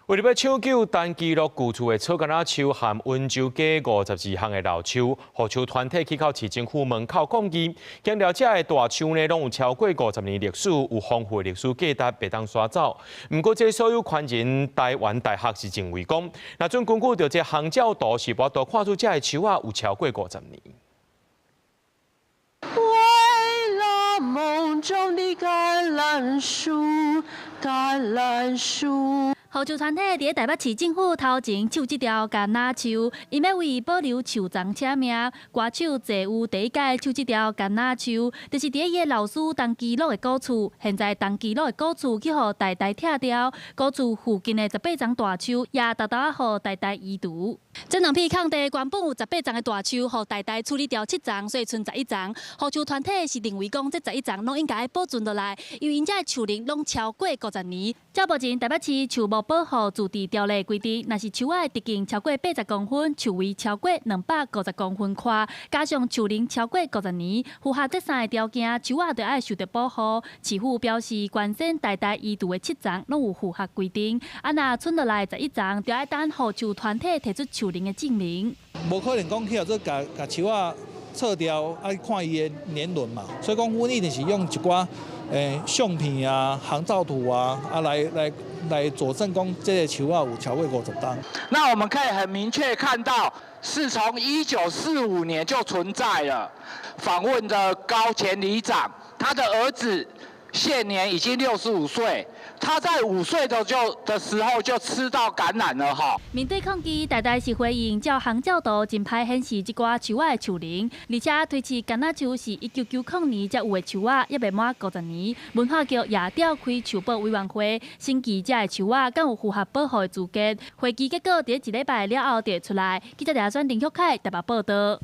為著欲搶救陳其祿舊厝的草柑仔樹和溫州街52巷的老樹，護樹團體去到市政府門口抗議，強調這的大樹呢，攏有超過五十年歷史，有豐富的歷史價值，袂當徙走。毋過，這所有權人台灣大學是認為講，若準根據著這航照圖是無法度看出這的樹仔有超過五十年。為了夢中的橄欖樹，橄欖樹。護樹團體佇咧台北市政府頭前搶這條柑仔樹，𪜶欲為保留樹叢請命。歌手謝有第一擺搶這條柑仔樹，就是佇咧伊的老師陳其祿的古厝。現在陳其祿的古厝去予台大拆掉，古厝附近的十八叢大樹也沓沓仔予台大移除。這兩片空地原本有十八叢的大樹，予台大處理掉七叢，所以賰11叢。護樹團體是認為講，這十一叢攏應該保存落來，因為𪜶這樹齡攏超過五十年。照目前台北市樹木保護自治條例規定，若是樹仔的直徑超過80公分，樹圍超過250公分寬，加上樹齡超過五十年，符合這三个條件，樹仔就愛受著保護。市府表示，關鍵台大移除的七叢攏有符合規定，啊若賰落來十一叢，就愛等護樹團體提出樹齡的證明。無可能講去予做共共樹仔撤掉，愛看伊的年輪嘛，所以講阮一定是用一寡相片啊、航照圖啊，啊來來來佐證講這个樹仔有超過50冬。那我們可以很明確看到，是從1945年就存在了。訪問的高前里長，他的兒子現年已經65歲，他在5歲的就的時候就吃到橄欖了哈。面對抗議，台大是回應照航照圖真歹顯示這寡樹仔的樹齡，而且推測柑仔樹是1990年才有的樹仔，猶未滿五十年。文化局也召開樹保委員會，審議這的樹仔敢有符合保護的資格。會議結果佇一禮拜了後就會出來。記者廖選林旭凱台北報道。